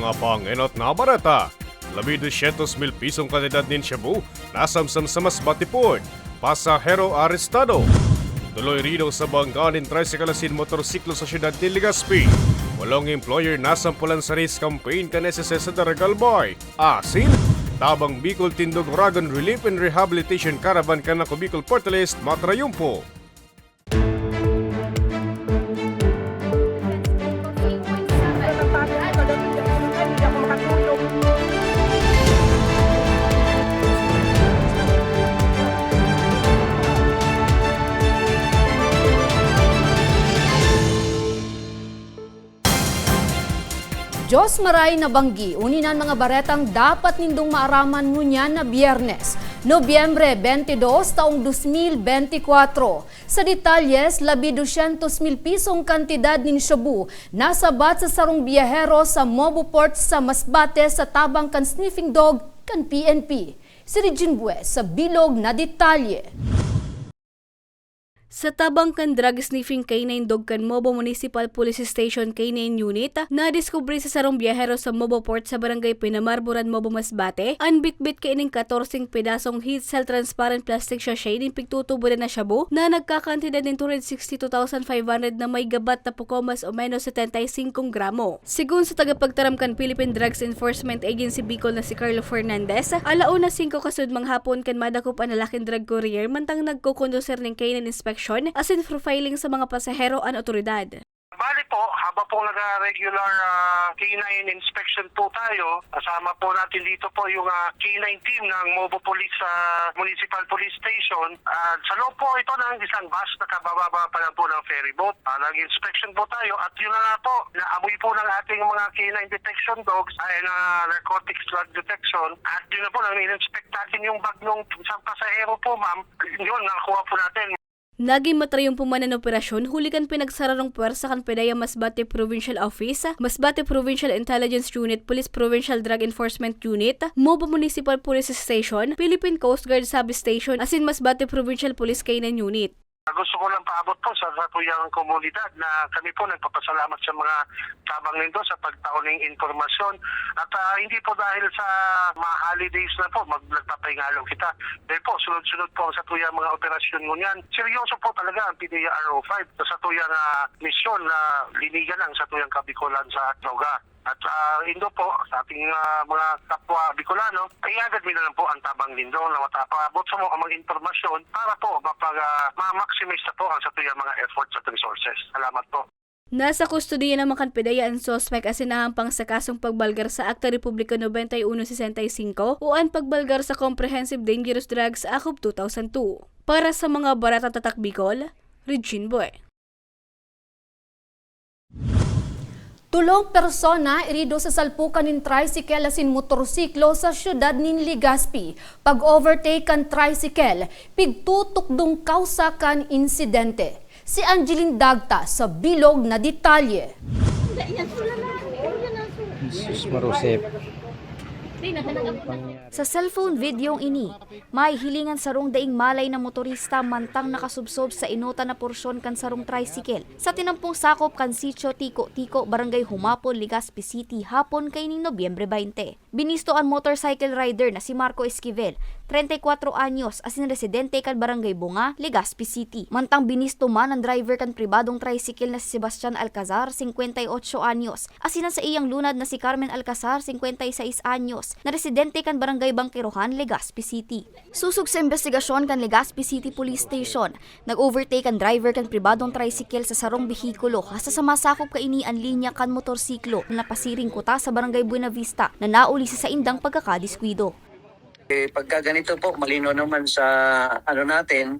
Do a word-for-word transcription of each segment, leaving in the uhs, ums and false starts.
Mga pangenot na bareta, labi dosyentos mil pisong kantidad nin shabu nasamsam sa Masbate Port, pasahero arestado. Tuloy rido sa banggaan nin tricycle asin motorsiklo sa siyudad nin Legazpi. Walong employer nasampulan sa race campaign kan S S S sa Daragalbay. Asin, Tabang Bicol tindog Oragon Relief and Rehabilitation Caravan kan Ako Bicol Portalist matrayumpo. Diyos maray na banggi, uni na an mga baretang dapat nindong maaraman ngunyan na Biyernes, Nobyembre twenty-two, taong dos mil benti kwatro. Sa detalyes, labi dosyentos mil pisong kantidad nin shabu nasabat sa sarong biyahero sa Mobo Port sa Masbate sa tabang kan sniffing dog kan P N P. Si Regine Bues sa bilog na detalye. Sa tabang kan drug sniffing canine dog kan Mobo Municipal Police Station Canine Unit, nadiskubre sa sarong biyahero sa Mobo Port sa Barangay Pinamarboran, Mobo, Masbate, an bitbit kaining katorseng pedasong heat cell transparent plastic sachet nin pigtutubodan na shabu na nagkakantidad nin two hundred sixty two thousand five hundred na may gabat na poko mas o menos setenta y singko gramo. Segun sa tagapagtaram kan Philippine Drugs Enforcement Agency Bicol na si Carlo Fernandez, alauna singko kasunod manghapon kan madakop an lalaking drug courier mantang nagkokondusir nin canine inspection asin profiling sa mga pasahero an otoridad. Bali po, habang pong nag-regular, ah, canine inspection po tayo, kasama po natin dito po yung, ah, canine team ng Mobo Police sa Municipal Police Station. Ah, sa loob po ito ng isang bus na kabababa pa lang po ng ferry boat. Ah, nag-inspection po tayo at yun na nga po, naamoy po ng ating mga canine detection dogs ay na narcotics drug detection at yun na po, nang in-inspect natin yung bag ng isang pasahero po, ma'am, yun, nakuha po natin. Nagin matrayumpo man an operasyon huli kan pinagsararong pwersa kan PDEA Masbate Provincial Office, Masbate Provincial Intelligence Unit, Police Provincial Drug Enforcement Unit, Mobo Municipal Police Station, Philippine Coast Guard Substation, asin Masbate Provincial Police Canine Unit. Gusto ko lang paabot po sa satuyang komunidad na kami po nagpapasalamat sa mga tabang nindo sa pagtao ning impormasyon. At, ah, hindi po dahil sa mga holidays na po, mag-, nagpapahingalo kita. Dahil po, sunod-sunod po ang satuyang mga operasyon ngunyan. Seryoso po talaga ang PDEA R O five sa satuyang, ah, misyon na linigan ang satuyang Kabikolan sa droga. At, ah, indo po, sa ating, ah, mga kapwa Bicolano, iagad mi na lang po ang tabang nindo na matapaabot sa mga, mga impormasyon para po mapag-, ah, ma-maximize na po ang satuyang mga efforts at resources. Salamat po. Nasa kustodiya naman kan PDEA an suspek asin nahampang sa kasong pagbalgar sa Akta Republika nobenta y uno sesenta y singko o an pagbalgar sa Comprehensive Dangerous Drugs Act of two thousand two. Para sa mga Baretang Tatak Bicol, Regine Boy. Tolong persona irido sa salpukan nin tricycle asin motorsiklo sa siyudad nin Legazpi. Pag-overtake kan tricycle, pigtutukdong kawsa kan insidente. Si Angeline Dagta sa bilog na detalye. Jesus Marusep. Sa cellphone videong ini, mahihiling an sarong daing malay na motorista mantang nakasubsob sa enotan na porsyon kan sarong tricycle sa tinampong sakop kan Sitio Tiko-Tiko, Barangay Humapon, Legazpi City, hapon kaining Nobyembre baynte. Binisto an motorcycle rider na si Marco Esquivel, treinta y cuatro anyos, asin residente kan Barangay Bunga, Legazpi City. Mantang binisto man an driver kan pribadong tricycle na si Sebastian Alcazar, singkwenta y otso anyos, asin an saiyang lunad na si Carmen Alcazar, singkwenta y seis anyos, na residente kan Barangay Bangkerohan, Legazpi City. Sosog sa imbestigasyon kan Legazpi City Police Station, nag-overtake an driver kan pribadong tricycle sa sarong behikulo, hasta sa masakop kaini an linya kan motorsiklo na napasiring kuta sa Barangay Buenavista na nauli sa saindang pagkakadiskuido. Eh, pagka ganito po, malinaw naman sa, ano natin,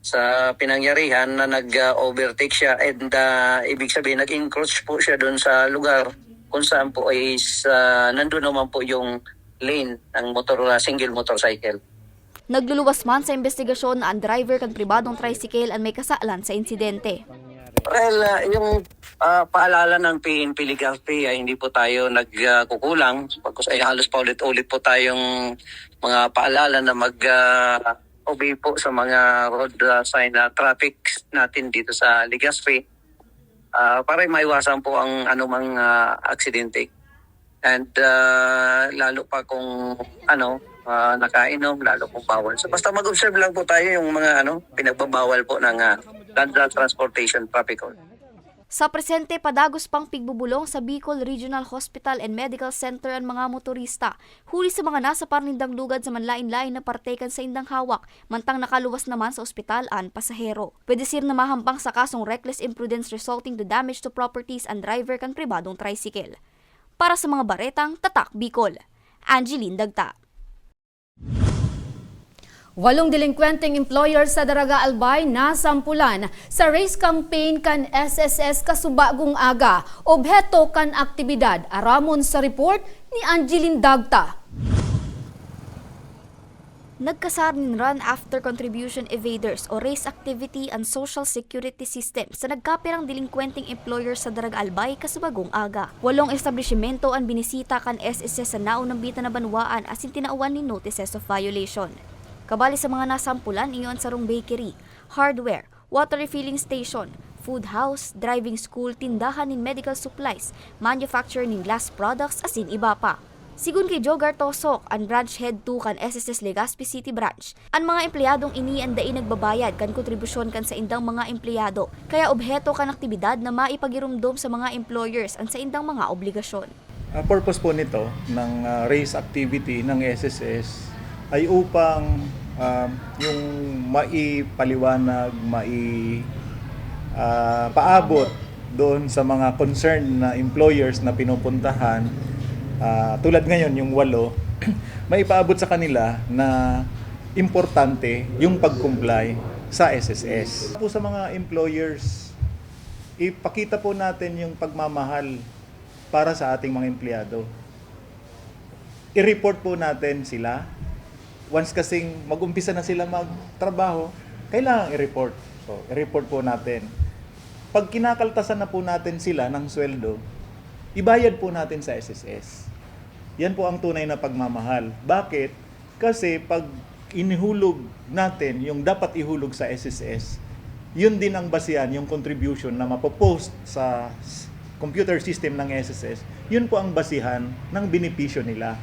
sa pinangyarihan na nag, ah, overtake siya and, ah, ibig sabihin, nag-encroach po siya doon sa lugar kung saan po is, ah, nandun naman po yung lane ng motor, ah, single motorcycle. Nagluluwas man sa imbestigasyon na an driver kan pribadong tricycle an may kasalan sa insidente. Well, ah, yung, ah, paalala ng P N P Legazpi ay hindi po tayo nagkukulang. Pagkus-, ay halos paulit-ulit po tayong mga paalala na mag, ah, obey po sa mga road, ah, sign na traffic natin dito sa Legazpi, ah, para maiwasan po ang anumang, ah, aksidente. And ah, lalo pa kung ano, ah, nakainom, lalo pong bawal. So basta mag-observe lang po tayo yung mga ano, pinagbabawal po ng ah, Land Transportation Traffic Code. Sa presente, padagos pang pigbubolong sa Bicol Regional Hospital and Medical Center an mga motorista, huli sa mga nasa parnindang lugad sa manlain-lain na parte kan saindang hawak, mantang nakaluwas naman sa ospital an pasahero. Pwede sir na mahampang sa kasong reckless imprudence resulting to damage to properties an driver kan pribadong tricycle. Para sa mga baretang Tatak Bicol, Angeline Dagta. Walong delinkwenteng employer sa Daraga Albay nasampulan sa race campaign kan S S S kasubagong aga. Obheto kan aktibidad, aramon sa report ni Angeline Dagta. Nagkasar nin run after contribution evaders o race activity an social security system sa nagkapirang delinkwenteng employer sa Daraga Albay kasubagong aga. Walong establishimento an binisita kan S S S sa naunambitan na banwaan asin tinawan nin notices of violation. Kabali sa mga nasampulan iyo an sarong bakery, hardware, water refilling station, food house, driving school, tindahan nin medical supplies, manufacture nin glass products asin iba pa. Sigon ki Jogar Tosok, an branch head two kan S S S Legazpi City Branch, an mga empleyadong ini an dai nagbabayad kan kontribusyon kan saindang mga empleyado, kaya obheto kan aktibidad na maipagiromdom sa mga employers an saindang mga obligasyon. Ang purpose po nito ng ah, race activity ng S S S ay upang ah, yung maipaliwanag, mai ah, paabot doon sa mga concerned na employers na pinupuntahan, ah, tulad ngayon yung walo, maipaabot sa kanila na importante yung pag-comply sa S S S. Po sa mga employers, ipakita po natin yung pagmamahal para sa ating mga empleyado. I-report po natin sila. Once kasing mag-umpisa na sila magtrabaho, kailangan i-report. So, i-report po natin. Pag kinakaltasan na po natin sila ng sweldo, ibayad po natin sa S S S. Yan po ang tunay na pagmamahal. Bakit? Kasi pag inihulog natin yung dapat ihulog sa S S S, yun din ang basihan, yung contribution na mapopost sa s- computer system ng S S S, yun po ang basihan ng benepisyo nila.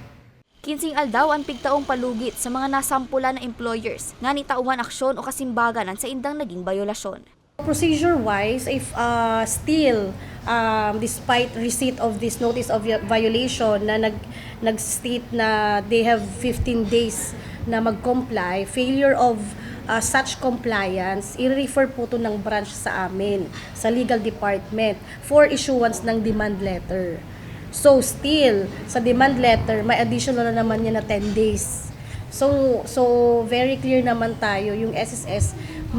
Kinsing aldaw an pigtaong palugit sa mga nasampulan na employers ngani tawan aksyon o kasimbagan an saindang naging bayolasyon. Procedure-wise, if uh, still, um, despite receipt of this notice of vi- violation na nag nag-state na they have fifteen days na mag-comply, failure of uh, such compliance, i-refer po to ng branch sa amin, sa legal department, for issuance ng demand letter. So still, sa demand letter, may additional na naman niya na ten days. So, so very clear naman tayo, yung S S S,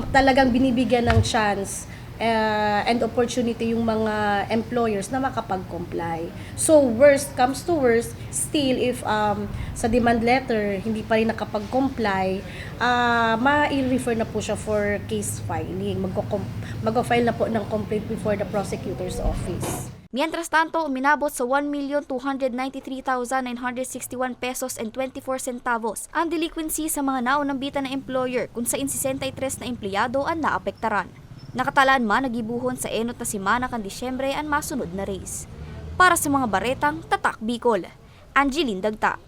talagang binibigyan ng chance uh, and opportunity yung mga employers na makapag-comply. So worst comes to worst, still if um, sa demand letter hindi pa rin nakapag-comply, uh, ma-refer na po siya for case filing. Magko-, magko-file na po ng complaint before the prosecutor's office. Mientras tanto, uminabot sa one million two hundred ninety-three thousand nine hundred sixty-one pesos and twenty-four centavos ang delinquency sa mga naunambitan na employer, kun sain sesenta y tres na empleyado ang naapektaran. Nakatalaan man na gibohon sa enot na semana kan Disyembre an masunod na race. Para sa mga baretang Tatak Bicol, Angeline Dagta.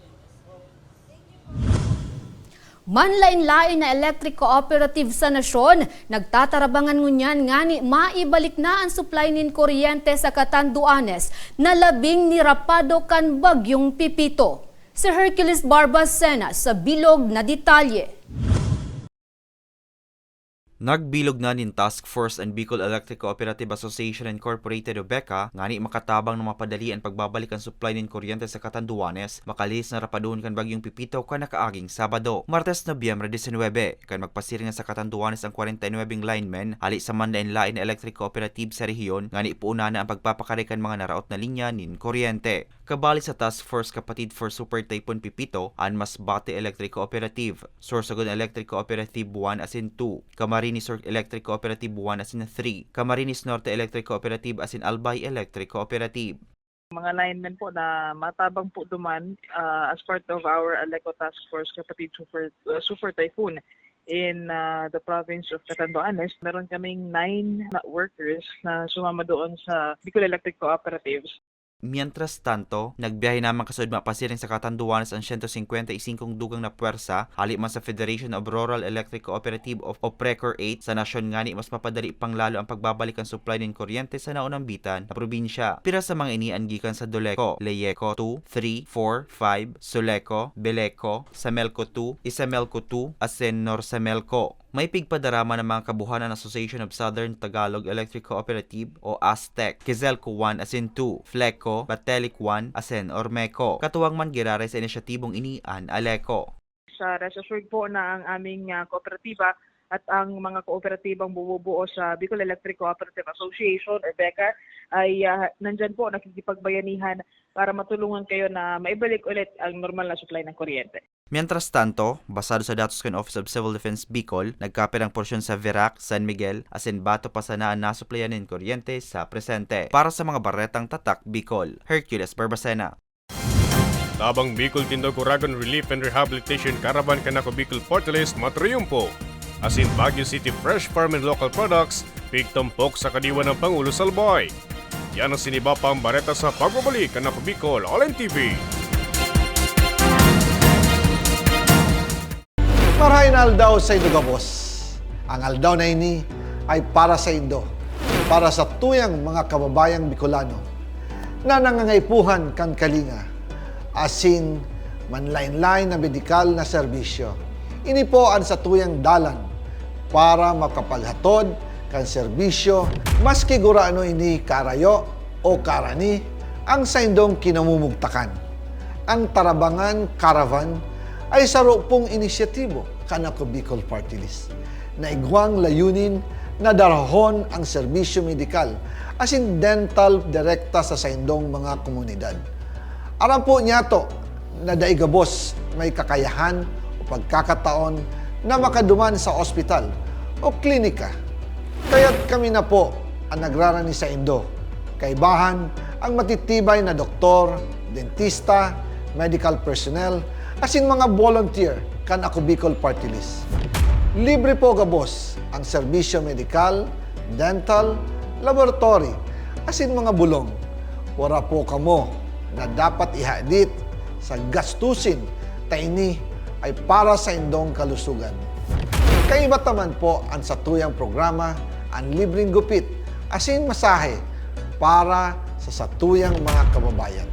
Manlain-lain na electric cooperative sa nasyon nagtatarabangan ngunyan ngani maibalik na an supply nin kuryente sa Catanduanes na labing nirapado kan Bagyong Pepito. Si Hercules Barbacena sa bilog na detalye. Nagbilog na nin Task Force an Bicol Electric Cooperative Association Incorporated o BECA ngani makatabang na mapadali an pagbabalik an supply nin kuryente sa Catanduanes makalihis na rapadohon kan Bagyong Pepito kan nakaaging Sabado, Martes, Nobyembre disinwebe, kan magpasiring na sa Catanduanes ang kwarenta y nuwebeng linemen hali sa manlaen-laen na electric cooperative sa rehiyon ngani puonan na ang pagpapakari kan mga naraot na linya nin kuryente. Kabali sa Task Force Kapatid for Super Typhoon Pepito an Masbate Electric Cooperative, Sorsogon Electric Cooperative one asin two, Camarines Sur Electric Cooperative one asin three, Camarines Norte Electric Cooperative asin Albay Electric Cooperative. Mga linemen po na matabang po duman ah, as part of our Aleco Task Force Kapatid Super, uh, Super Typhoon in uh, the province of Catanduanes. Meron kaming nine na workers na sumama doon sa Bicol Electric Cooperatives. Mientras tanto, nagbiyahe naman kasuodma pasiring sa Catanduanes an siyento singkwenta y singkong dugang na pwersa hali man sa Federation of Rural Electric Cooperative of Oprecor eight. Sa nasyon ngani, mas mapadali pang lalo ang pagbabalik kan supply nin kuryente sa naunambitan na probinsya. Pira sa mga ini an gikan sa Doleco, Leyeco two, three, four, five, Soleco, Beleco, Samelco two, Isamelco two, asin Norsamelco. May pigpadarama ng mga kabuhanan, Association of Southern Tagalog Electric Cooperative o ASTEC, Kizelco one asin two, Fleco, Batelic one asin Ormeco. Katuwang man giraray sa inisyatibong ini an ALECO. Sa rest assured po na ang aming ah, kooperatiba at ang mga kooperatibang bumubuo sa Bicol Electric Cooperative Association or BECA ay ah, nandyan po nakikipagbayanihan para matulungan kayo na maibalik ulit ang normal na supply ng kuryente. Mientras tanto, basado sa datos kan Office of Civil Defense Bicol, nagkapirang porsyon sa Virac, San Miguel, asin Bato pa sana an nasuplayan nin kuryente sa presente. Para sa mga baretang Tatak Bicol, Hercules Barbacena. Tabang Bicol Tindog Uragon Relief and Rehabilitation Caravan kan Ako Bicol Party List matriyumpo. Asin Baguio City Fresh Farm and Local Products, pigtampok sa kadiwa ng Pangulo Salbay. Yan ang siniba pang bareta sa pagbabalik kan Ako Bicol Online T V. Marahay na aldaw sa indo gabos. Ang aldaw na ini ay para sa indo, para sa tuyang mga kababayang Bicolano na nangangaipuhan kan kalinga, asin manlain-lain na medikal na serbisyo. Ini po an satuyang dalan para makapaghatod kan serbisyo, maski gurano ini karayo o karani ang saindong kinamumugtakan. Ang Tarabangan Caravan ay saro pong inisyatibo kan Ako Bicol Party List na igwang layunin na darahon ang serbisyo medikal asin dental direkta sa saindong mga komunidad. Aram po niyato na dai gabos may kakayahan o pagkakataon na makaduman sa ospital o klinika. Kaya't kami na po ang nagrarani saindo. Kaibahan ang matitibay na doktor, dentista, medical personnel, asin mga volunteer kan Ako Bicol Party List. Libre po gabos ang serbisyo medikal, dental, laboratory, asin mga bulong. Wara po kamo na dapat ihadit sa gastusin ta ini ay para sa indong kalusugan. Kaiba ta man po an satuyang programa, an libreng gupit asin masahe para sa satuyang mga kababayan.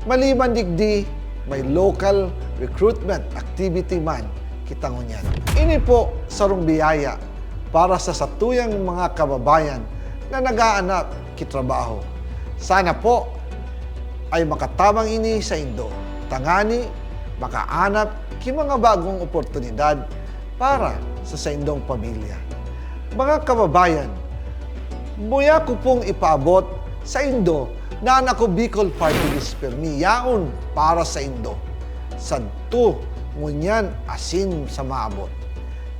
Maliban digdi, may local recruitment activity man kita ngunyan. Ini po sarong biyaya para sa satuyang mga kababayan na nag-aanap ki trabaho. Sana po ay makatabang ini saindo, tangani makaanap ki mga bagong oportunidad para sa saindong pamilya. Mga kababayan, muya ko pong ipaabot saindo na an Ako Bicol Party List pirmi yaon para saindo, sadto, ngunyan asin sa maabot.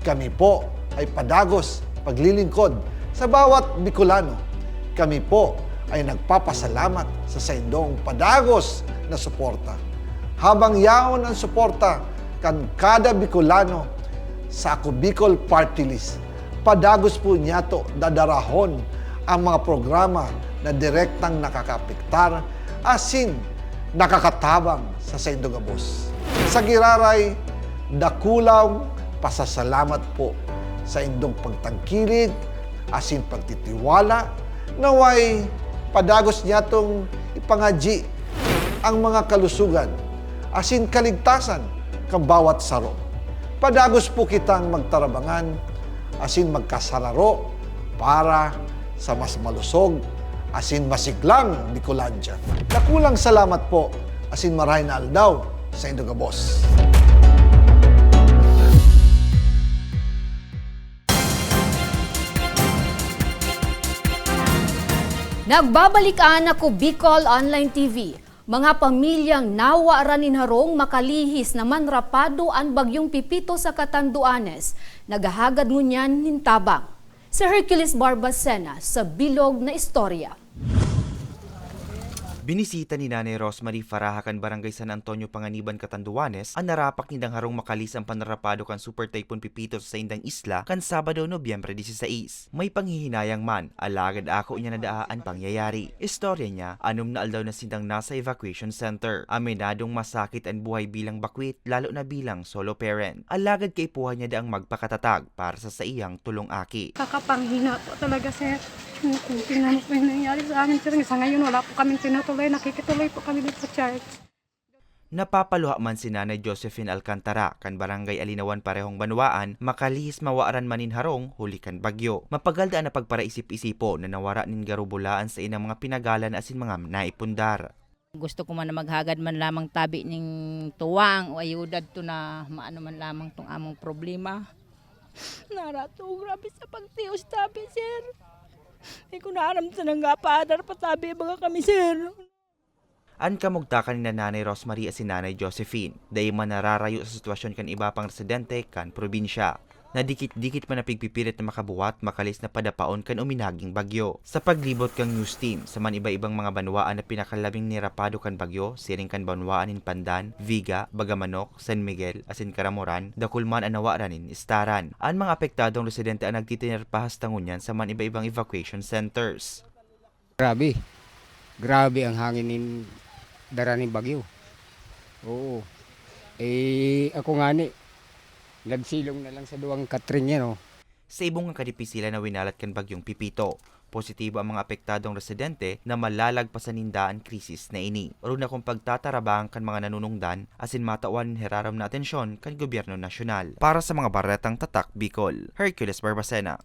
Kami po ay padagos paglilingkod sa bawat Bicolano. Kami po ay nagpapasalamat sa saindong padagos na suporta. Habang yaon an suporta kan kada Bicolano sa Ako Bicol Party List, padagos po niyato dadarahon ang mga programa na direktang nakakaapektar asin nakakatabang sa saindo gabos. Sa giraray, dakulang pasasalamat po sa indong pagtangkilik asin pagtitiwala. Naway padagos niyatong ipangadyi ang mga kalusugan asin kaligtasan kan bawat saro. Padagos po kitang magtarabangan asin magkasararo para sa mas malusog asin masiglang Bicolandia. Dakulang salamat po asin marahay na aldaw saindo gabos. Nagbabalik an Ako Bicol Online T V. Mga pamilyang nawaran nin harong makalihis na manrapado an Bagyong Pepito sa Catanduanes, naghahagad ngunyan nin tabang. Si Hercules Barbacena sa bilog na istorya. Binisita ni Nanay Rosemary Faraha kan Barangay San Antonio, Panganiban, Catanduanes, an narapak nindang harong makalihis an panarapado kan Super Typhoon Pepito sa saindang isla kan Sabado, Nobyembre diseseis. May panghihinayang man, alagad ako niya nadaa an pangyayari. Istorya niya, anom na aldaw na sindang nasa evacuation center. Aminadong masakit an buhay bilang bakwit, lalo na bilang solo parent. Alagad kaipuhan niya daang magpakatatag para sa saiyang tulong aki. Kakapanghina po talaga, sir. Kung tingnan mo po yung nangyari sa amin, sir, sa ngayon wala po kaming tinutuloy, nakikituloy po kami dito sa church. Napapaluha man si Nanay Josephine Alcantara, kan Barangay Alinawan, parehong banwaan, makalihis mawaran man nin harong huli kan bagyo. Mapagal daa na pagparaisip-isipon na nawara nin garubulaan sa inang mga pinagalan asin mga naipundar. Gusto ko man na maghagad man lamang tabi ning tuwang o ayuda to na maano man lamang tong among problema. Narato, grabe sa pagtios tabi, sir. Di ko na aram sa nanggapaadar pa tabi, baga kami, sir. An kamugtakan ni Nanay Rosemary asin Nanay Josephine, dai man nararayo sa sitwasyon kan iba pang residente kan probinsya. Nadikit-dikit man na pigpipilit na makabuhat, makalihis na padapaon kan uminaging bagyo. Sa paglibot kan news team sa man iba-ibang mga banwaan na pinakalabing nirapado kan bagyo, siring kan banwaan nin Pandan, Viga, Bagamanok, San Miguel, asin Caramoran, dakul man an nawaran nin istaran. An mga apektadong residente an nagtitinerpahas ta ngunyan sa man iba-ibang evacuation centers. Grabe. Grabe ang hangin nin dara nin bagyo. Oo. Eh, ako ngani, nagsilong na lang sa duwang katring yan, oh. Sa ibong kan kadipisilan na winalat kan Bagyong Pepito, positibo ang mga apektadong residente na malalagpasan ninda an krisis na ini. Orog na kun pagtatarabangan kan mga nanunungdan asin matawan nin hirarom na atensyon kan gobyerno nasyonal. Para sa mga baretang Tatak Bicol, Hercules Barbacena.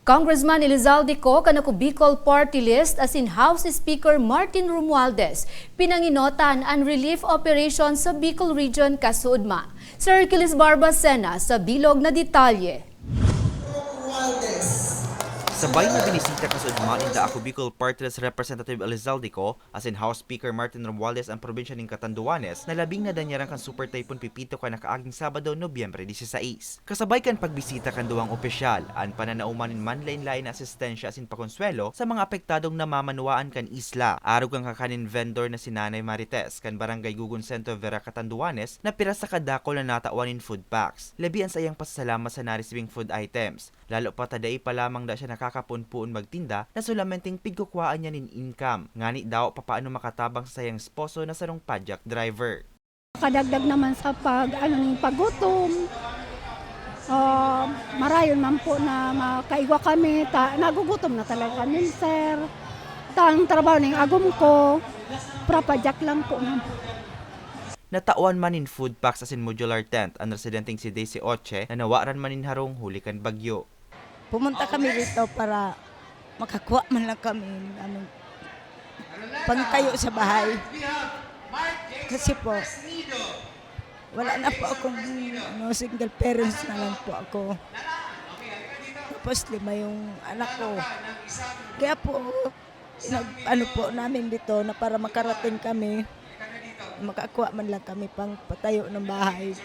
Congressman Elizalde Co kan Ako Bicol Party List asin House Speaker Martin Romualdez pinanginotan an relief operation sa Bicol Region kasuodma. Si Hercules Barbacena sa bilog na detalye. Sabay na binisita kasuodma ninda Ako Bicol Party List Representative Elizalde Co asin House Speaker Martin Romualdez an probinsya nin Catanduanes na labing nadanyaran kan Super Typhoon Pepito kan nakaaging Sabado, Nobyembre diseseis. Kasabay kan pagbisita kan duwang opisyal, an pananauman nin manlaen-laen na asistensya asin pakonsuwelo sa mga apektadong namamanwaan kan isla. Arog kan kakanin vendor na si Nanay Marites kan Barangay Gugun Centro, Vera, Catanduanes, na pira sa kadakul na natawan nin food packs. Labi an saiyang pasasalamat sa naresibing food items. Lalo pa ta dai pa lamang daa siya nakakapoon-poon magtinda na solamenteng pigkukuhaan niya nin income, ngani dawa papaano makatabang sa saiyang esposo na sarong padyak driver. Kadagdag naman sa pag, ano, ning paggutom. Ah, marayon man po na makaigwa kami, ta-, nagugutom na talaga kami, sir. Ta, ang trabaho ning agom ko, prapadyak lang po, ma'am. Natawan man nin food packs asin modular tent an residenteng si Daisy Oche na nawaran man nin harong huli kan bagyo. Pumunta kami dito para makakuha man lang kami ng ano, pangtayo sa bahay. Kasi po, wala na po akong, ano, single parents na lang po ako. Tapos lima yung anak ko. Kaya po, nag-ano po namin dito na para makarating kami, makakuha man lang kami pang patayo ng bahay.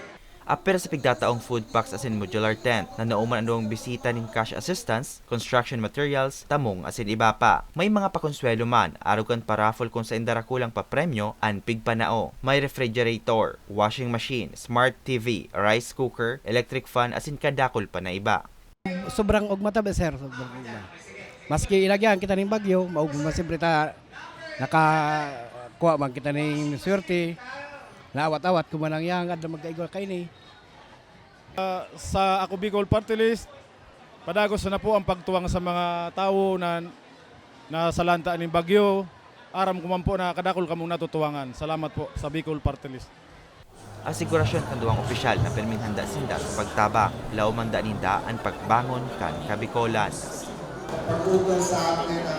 Apwera sa pigtataong food packs asin modular tent na nauman an duwang bisita nin cash assistance, construction materials, tamong asin iba pa. May mga pakonsuwelo man, arog kan paraffle kun saen darakulang papremyo an pigpanao. May refrigerator, washing machine, smart T V, rice cooker, electric fan asin kadakul pa na iba. Sobrang ugma ta, sir. Sobrang ugma. Maski ilagyan kita ning bagyo, maugma man siyempre ta, nakakuha man kita ning swerte. Naawat-awat ko man ang iyang adlaw magkaigwa kaini. Ah, sa Ako Bicol Party List, padagos na po ang pagtuwang sa mga tawo na nasalanta ning bagyo. Aram ko man po na kadakul kamong natutuwangan. Salamat po sa Bicol Party List. Asigurasyon kan duwang opisyal na pirming handa sinda sa pagtabang, laoman da ninda an pagbangon kan Kabikolan. Pag-utos sa atin na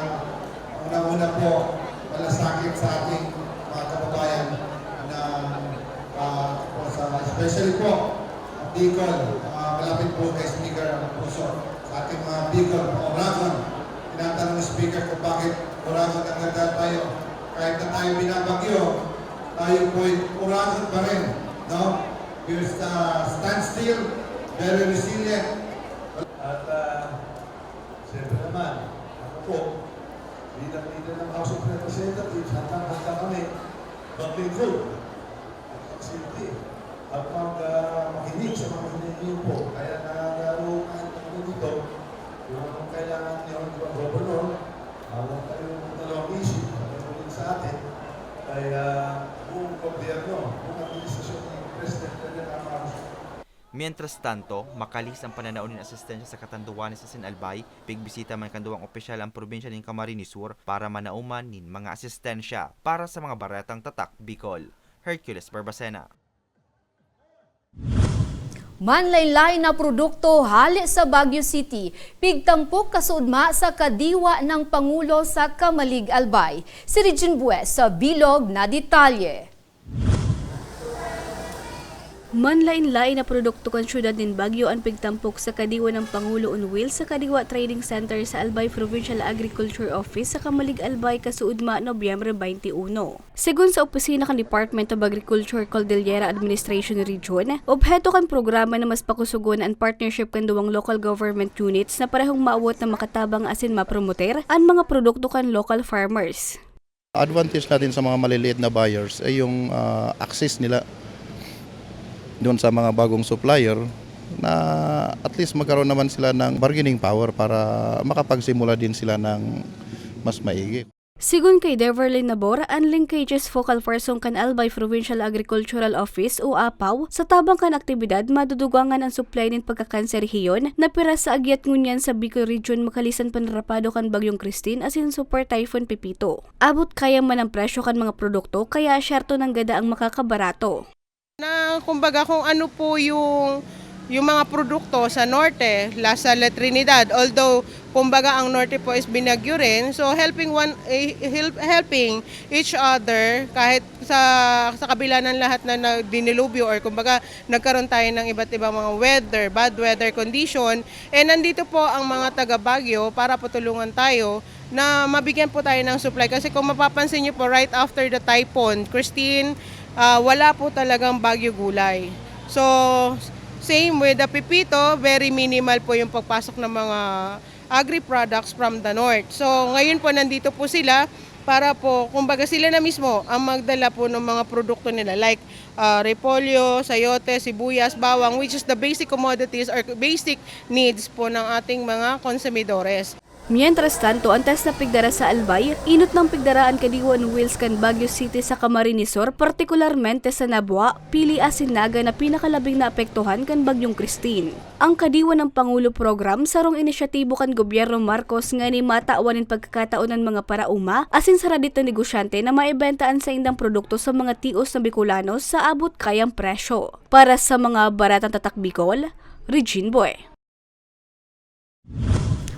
unang-una po, malasakit sa ating mga kababayan na, ah, po sa, especially po, Bicol, ah, malapit po kay Speaker ang puso. Sa ating mga Bicol, mga Oragon, tinatanong ng Speaker kung bakit Oragon ang nagtatayo. Kahit na tayo binabagyo, tayo po'y Oragon pa rin, no? We're, uh, stand still, very resilient. At, ah, siyempre naman, ako po, Bilang leader ng House of Representatives, handang-handa kami maglingkod at magsilbi at mag, ah, makinig sa mga hinihingi po. Kaya nangangaro tayo kami dito, kung anong kailangan niyo, di ba, Governor, ah, huwag kayong magdalawang isip, kami po din sa atin. Kaya buong gobyerno, buong administrasyon ni President Ferdinand Marcos. Mientras tanto, makalihis an pananao nin asistensya sa katanduanes asin Albay, pigbisita man kan duwang opisyal an probinsya nin Camarines Sur para manao man nin mga asistensya. Para sa mga baretang Tatak Bicol, Hercules Barbacena. Manlaen-laen na produkto hale sa Baguio City, pigtampok kasuodma sa kadiwa ng Pangulo sa Camalig, Albay. Si Regine Bues sa bilog na detalye. Manlaen-laen na produkto kan syudad nin Baguio an pigtampok sa kadiwa ng Pangulo on Wheels sa Kadiwa Trading Center sa Albay Provincial Agriculture Office sa Camalig, Albay, kasuodma, Nobyembre twenty-one. Segun sa opisina kan Department of Agriculture, Cordillera Administration Region, obheto kan programa na mas pakusugon an partnership kan duwang local government units na parehong maawot na makatabang asin mapromoter an mga produkto kan local farmers. Advantage natin sa mga maliliit na buyers ay yung ah, access nila doon sa mga bagong supplier na at least magkaroon naman sila ng bargaining power para makapagsimula din sila ng mas maigi. Sigon kay Deverlin Nabor, an Linkages Focal Person kan Albay Provincial Agricultural Office o APAO, sa tabang kan aktibidad madudugangan an supply nin pagkakan sa rehiyon na piras sa agyat ngunyan sa Bicol Region makalisan panarapado kan Bagyong Christine asin Super Typhoon Pepito. Abot kaya man an presyo kan mga produkto kaya syerto nanggada ang makakabarato. Na kumbaga kung ano po yung yung mga produkto sa norte, la sa La Trinidad. Although kumbaga ang norte po is binagyo rin, so helping one eh, help, helping each other kahit sa sa kabila ng lahat na, na dinilubyo or kumbaga nagkaroon tayo ng iba't ibang mga weather, bad weather condition, eh nandito po ang mga taga Baguio para patulungan tayo na mabigyan po tayo ng supply. Kasi kung mapapansin niyo po, right after the typhoon, Christine, ah, wala po talagang Baguio gulay. So, same with the pipito, very minimal po yung pagpasok ng mga agri-products from the north. So, ngayon po nandito po sila para po, kumbaga sila na mismo ang magdala po ng mga produkto nila like ah, repolyo, sayote, sibuyas, bawang, which is the basic commodities or basic needs po ng ating mga konsumidores. Mientras tanto, antes na pigdara sa Albay, inot nang pigdara an kadiwa on wheels kan Baguio City sa Camarines Sur, partikularmente sa Nabua, Pili asin Naga na pinakalabing naapektuhan kan Bagyong Christine. Ang Kadiwa ng Pangulo Program sarong inisyatibo kan Gobyerno Marcos ngani matawan nin pagkakataon an mga paraoma asin saradit na negosyante na maibenta an saindang produkto sa mga tios na Bicolano sa abot kayang presyo. Para sa mga Baretang Tatak Bicol, Regine Boy.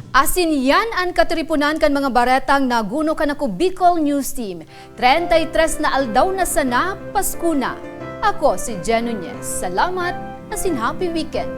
Asin yan an katiriponan kan mga baretang naguno kan Ako Bicol News Team. Treinta y tres na aldaw na sana, Pasko na. Ako si Jen Nunez. Salamat asin happy weekend!